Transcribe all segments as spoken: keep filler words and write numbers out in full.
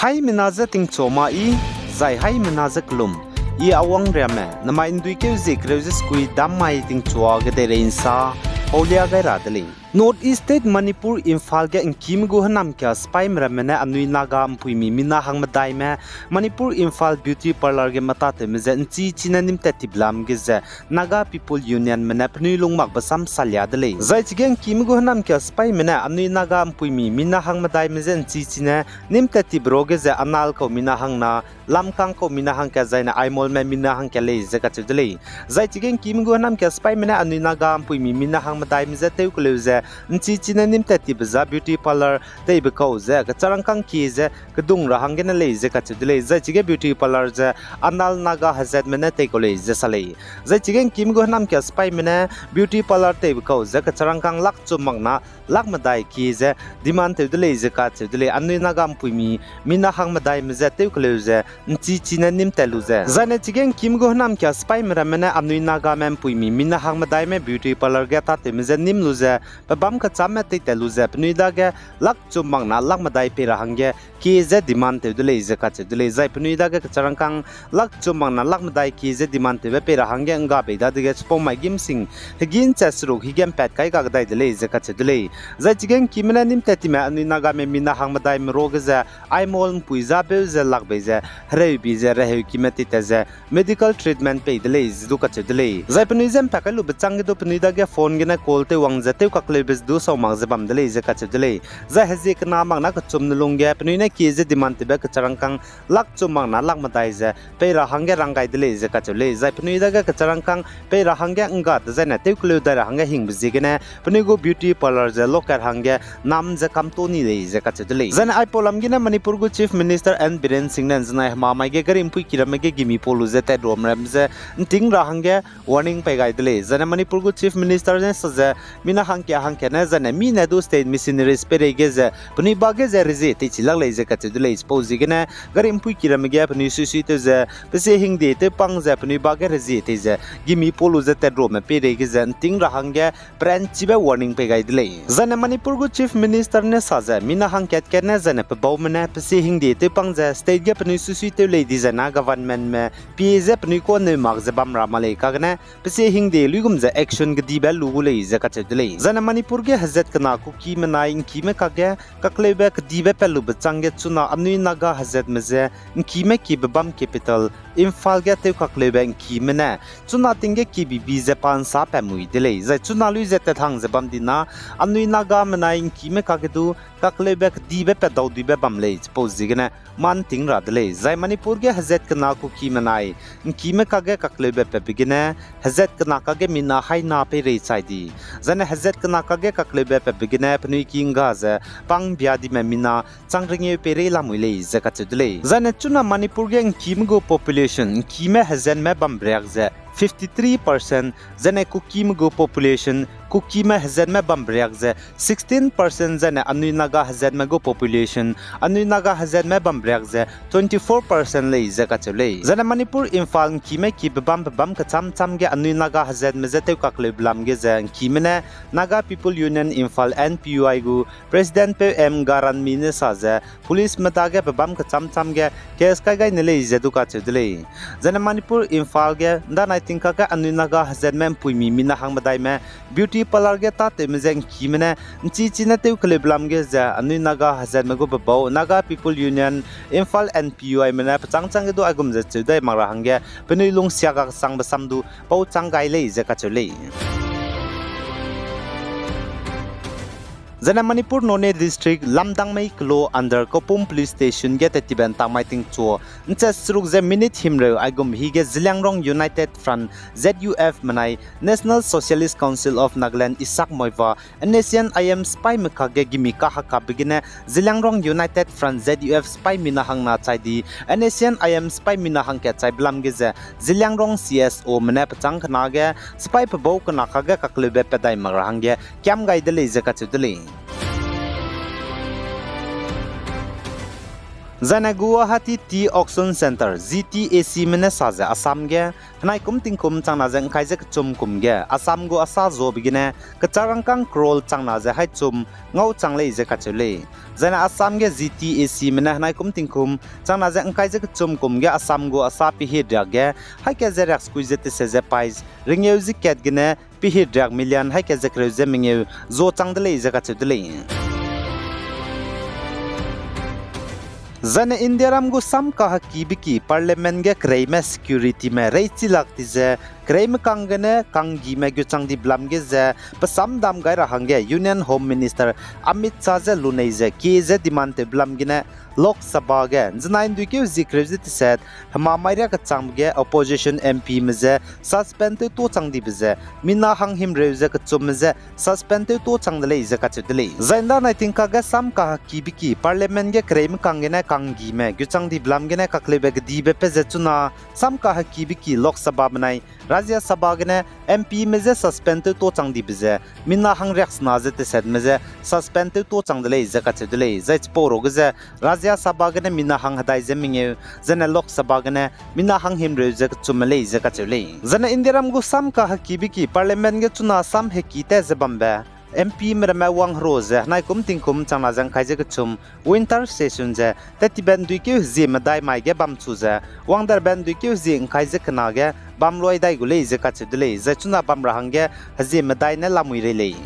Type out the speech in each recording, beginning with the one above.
Haimena je tingchua ma i, zai haimena je kelum. I Awang Riame, namai ’nduikeu zie kereu ze sekui dam mai tingchua ge deirei ’nsa paulia gai ra de lei. North East State Manipur, Imphal ge ’ngkime gu hênamkia sipaime ramme ne anui Naga ’mpuimi mina hangmedaime Manipur, Imphal beauty parlour ge metâtewme je ’nchi chine nîm tat tibe lam ge ze Naga People Unionme ne penui lung makbe sam salia de lei. Zai chige ’ngkime gu hênamkia sipaime ne anui Naga ’mpuimi mina hangmedaime je ’nchi chine nîm tat tibe ruage ze Anal kau mina hangna, Lamkang kau mina hangkat zaine Aimolme mina hangkat lei ze kacheu de lei. Zai chige ’ngkime gu hênamkia sipaime ne anui Naga ’mpuimi mina hangmedaime je tew keleu ze ’nchi chine nîm tat tibe za beauty parlour teibe kau ze kecharangkâng kie ze kedung ra hanggene lei ze kacheu de lei. Zai chige beauty parlour ze Anal Naga hezatme ne tei kau lei ze sa lei. Zai chige ’ngkime gu hênamkia sipaime ne beauty parlour teibe kau ze kecharangkâng lak chum makna lak medai kie ze demand tew de lei ze kacheu de lei. Anui Naga ’mpuimi mina hangmedaime je tew keleu ze ’nchi chine nîm tat lu ze. Zaine chige ’ngkime gu hênamkia sipaime ramme ne anui Nagame ’mpuimi mina hangmedaime beauty parlour ge tâtewme je nîm lu ze, pebâm kechamme tei tat lu ze, penui dage lak chum makna lak medai pei ra hangge kie ze demand tew de lei ze kacheu de lei. Zai penui dage kecharangkâng lak chum makna lak medai kie ze demand tewbe pei ra hangge ’ngga bei dadege chipau mai gîmsing hegî ’nchat seruk hige ’mpat kai kakdai de lei ze kacheu de lei. Zai chige ’ngkime ne nîm tat time anui Nagame mina hangmedaime ruage ze Aimol ’mpui za peu ze lak bei ze hereubi ze reheu kime tei tat ze medical treatment pei de lei ze du kacheu de lei. Zai penui je ’mpat kai lube châng ge du penui dage phone gene call tew wang ze tew kakleube ze du sau mak ze bam de lei ze kacheu de lei. Zai hezie kena makna kechumne lungge penui ne kie ze demand tewbe kecharangkâng lak chum makna lak medai ze pei ra hangge rang gai de lei ze kacheu lei. Zai penui dage kecharangkâng pei ra hangge ’ngga dezaine tew keleu dai ra hangge hingbe ziegene penui gu beauty parlour ze lokat hangge nam ze kamto ni lei ze kacheu de lei. Zaine aipau lam gene Manipur gu Chief Minister N Biren Singh ne ’nzenai hemamai ge gari ’mpuiki ramme ge gimi pau lu ze tat ruam ramme je ’nting ra hangge warning pei gai de lei. Zaine Manipur gu Chief Minister ne sa ze mina hangkia hangkat ne zaine mi ne du state missionaries peireige ze penui ba ge ze rezie teichi lak lei ze kacheu de lei. Chipau ziegene gari ’mpuiki ramme ge penui suisuitew ze pesie hingde tewpang ze penui ba ge rezie tei ze gimi pau lu ze tat ruame peireige ze ’nting ra hangge peranchibe warning pei gai de lei. Zaine Manipur gu Chief Minister ne sa ze mina hangkat kat ne zaine pebaume ne pesie hingde tewpang ze state ge penui suisuitew lei dizaina governmentme pie ze penui kuâ neu mak ze bam ra ma lei kagene pesie hingde luigum ze action kedibe lu gu lei ze kacheu de lei. Zaine Manipur ge hezat kena Kukime nai ’ngkime kakge kakleube kedibe pat lube châng ge chuna anui Naga hezatme je ’ngkime kiebe bam capital Imphal ge tew kakleube ’ngkime ne chuna ting ge kibibi ze pa ’nsa pat mui de lei. Zai chuna lui ze tat hang ze bam dina anui Nagame nai ’ngkime kakge du kakleube kedibe pat dau duibe bam lei. Chipau ziegene mâ ’nting ra de lei. Zai Manipur ge hezat kena Kukime nai ’ngkime kakge kakleube patbe gene hezat kena kakge mina haina peirei chai di, zaine hezat kena kakge kakleube patbe gene penui ki ’ngga ze pang bia dime mina chang rengeu peirei lamui lei ze kacheu de lei. Zaine chuna Manipur ge ’ngkime gu population ’ngkime hezatme bam riak ze fifty-three percent, zaine Kukime gu population Kukime hezatme bam riak ze sixteen percent, zaine anui Naga hezatme gu population anui Naga hezatme bam riak ze twenty-four percent lei ze kacheu lei. Zaine Manipur Imphal ’ngkime kibe bam pebâm kechâm châm ge anui Naga hezatme je tew kakleube lam ge ze ’ngkime ne Naga People Union Imphal, N P U I gu President peu M Garanmi ne sa ze policeme dage pebâm kechâm châm ge case kai gai ne lei ze du kacheu de lei. Zaine Manipur Imphal ge ’ndanai tingkak ge anui Naga hezatme ’mpuimi mina hangmedaime beauty parlour ge tâtewme je ’ngkime ne ’nchi chine tew keleube lam ge ze anui Naga hezatme gu pebau Naga People Union Imphal N P U Ime ne pechâng châng ge du aigum ze cheu dai mak ra hangge penui lungsiak ga kesangbe sam du pau chang gai lei ze kacheu lei. Zaine Manipur Noney District Lamdangmei kelo under Khopum Police Station ge tettibe ’ntak mai tingchua ’nchat seruk ze minute himreu aigum hige Zeliangrong United Front, Z U F menai National Socialist Council of Nagaland Isak Muivah, N S C N I M sipaime kakge gimi kahakabe gene Zeliangrong United Front, Z U F sipai mina hangna chai di, N S C N I M sipai mina hangkat chaibe lam ge ze Zeliangrong C S Ome ne pechâng kena ge sipai pebau kena kakge kakleube pat dai mak ra hangge kiam gai de lei ze kacheu de lei. Zaine Guwahati Tea Auction Centre, G T A C me ne sa ze Assam ge, henai kum tingkum changna ze ngkai ze kechum kum ge, Assam gu asa zobe gene, kecharangkâng crore changna ze hai chum ngau chang lei ze kacheu lei. Zaine Assam ge G T A C me ne henai kum tingkum changna ze ngkai ze kechum kum ge Assam gu asa pehit riak ge, haika ze riak sekui ze tese ze pais, rengeu ze kat gene, pehit riak million haika ze kereu ze mengeu zo chang de lei ze kacheu de lei. Zaine Indiaram gu sam kahekibe ki Parliament ge kereime securityme reichi lak ti ze, kereime kang gene kanggime gu chang dibe lam ge ze, pe sam dam gai ra hangge Union Home Minister Amit Shah ze lunei ze kie ze demand tewbe lam gene, Lok Sabha ge, zenai nduikeu zie kereu ze teset, hema mai riak kechangbe ge opposition M P me je suspend tewto chang dibe ze, mina hang himreu ze kechumme je suspend tewto chang de lei ze kacheu de lei. Zai nda nai tingkak ge sam kahekibe ki Parliament ge kereime kang gene kanggime gu chang dibe lam gene kakleube kedibe pe ze chuna sam kahekibe ki Lok Sabha benai Rajya Sabha gene M P me je suspend tewto chang dibe ze, mina hang riaksena ze tesetme je suspend tewto chang de lei ze kacheu de lei. Zai chipau ruge ze Rajya Sabha gene mina hang hedai ze mengeu, zene Lok Sabha gene mina hang himreu ze kechumme lei ze kacheu lei. Zene Indiaram gu sam kahekibe ki Parliament ge chuna sam heki ta ze bambe, M P me ramme wang hero ze henai kum tingkum changna ze ngkai ze kechum winter session ze tettibe nduikeu hezie medai mai ge bamchu ze, wang derbe nduikeu hezie ngkai ze kena ge bam luai dai gu lei ze kacheu de lei, zai chuna bam ra hangge hezie medai ne lamui rei lei.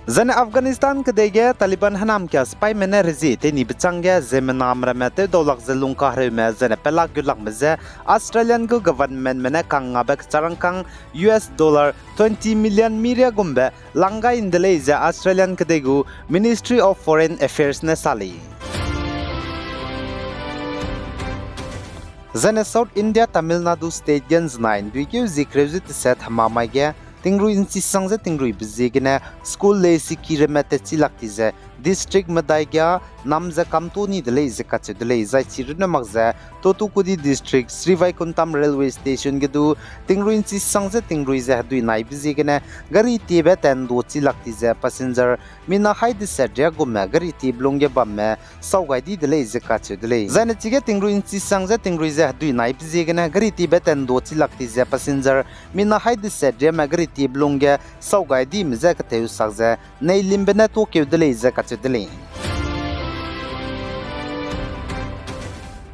Zene Afghanistan kedei ge Taliban henam kia sipaime ne rezie teinibe changge ziemmename ramme tewdaulak ze lungkahereume zene pelak gulakme je Australian gu governmentme ne kangngabe kecharangkâng U S dollar twenty million miria gumbe lang gai nde lei ze Australian kedei gu Ministry of Foreign Affairs ne sa lei. Zene South India Tamil Nadu state ge nzenai nduikeu zie kereu ze teset hema mai ge, tingrui nchisang ze tingruibe ziegene school lei siki ramme tetchi lak ti ze district medai ge nam ze kamto ni de lei ze kacheu de lei, zai chi runne mak ze Thoothukudi District, Srivaikunthalam Railway Station ge du, tingrui nchisang ze tingrui ze hedui naibe ziegene, gari tiebe tendo chi lak ti ze passenger mina hai deset riak gumme gari tiebe lung ge bamme sau gai di de lei ze kacheu de lei. Zaine chige tingrui nchisang ze tingrui ze hedui naibe ziegene, gari tiebe tendo chi lak ti ze passenger mina hai deset riame gari tiebe lung ge sau gai dime je keteu sak ze, neilimbe ne tokeu de lei ze kacheu de lei.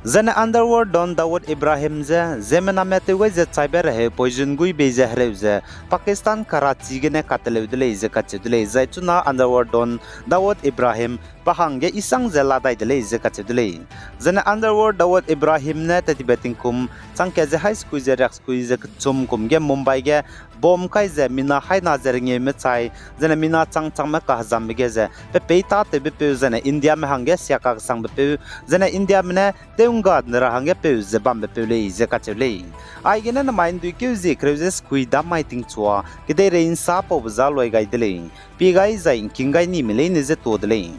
Zene Underworld Don Dawood Ibrahim ze, ziemmename tew gai ze chaibe reheu poison gui bei ze hereu ze, Pakistan Karachi gene kateleu de lei ze kacheu de lei, zai chuna Underworld Don Dawood Ibrahim pa hangge isang ze ladai de lei ze kacheu de lei. Zene Underworld Dawood Ibrahim ne tettibe tingkum changkat ze hai sekui ze riak sekui ze kechum kum ge Mumbai ge bomb kai ze mina haina ze rengeume chai, zene mina chang changme kahezambe ge ze, pe pei tâtewbepeu zene Indiame hangge siakasangbe peu, zene Indiame ne tewngga nde ra hangge peu ze bambepeu lei ze kacheu lei. Aigene nemai nduikeu zie kereu ze sekui dam mai tingchua, kedeirei nsa paube za luai gai de lei. Pie gai zai ngking gai nime leine ze to de lei.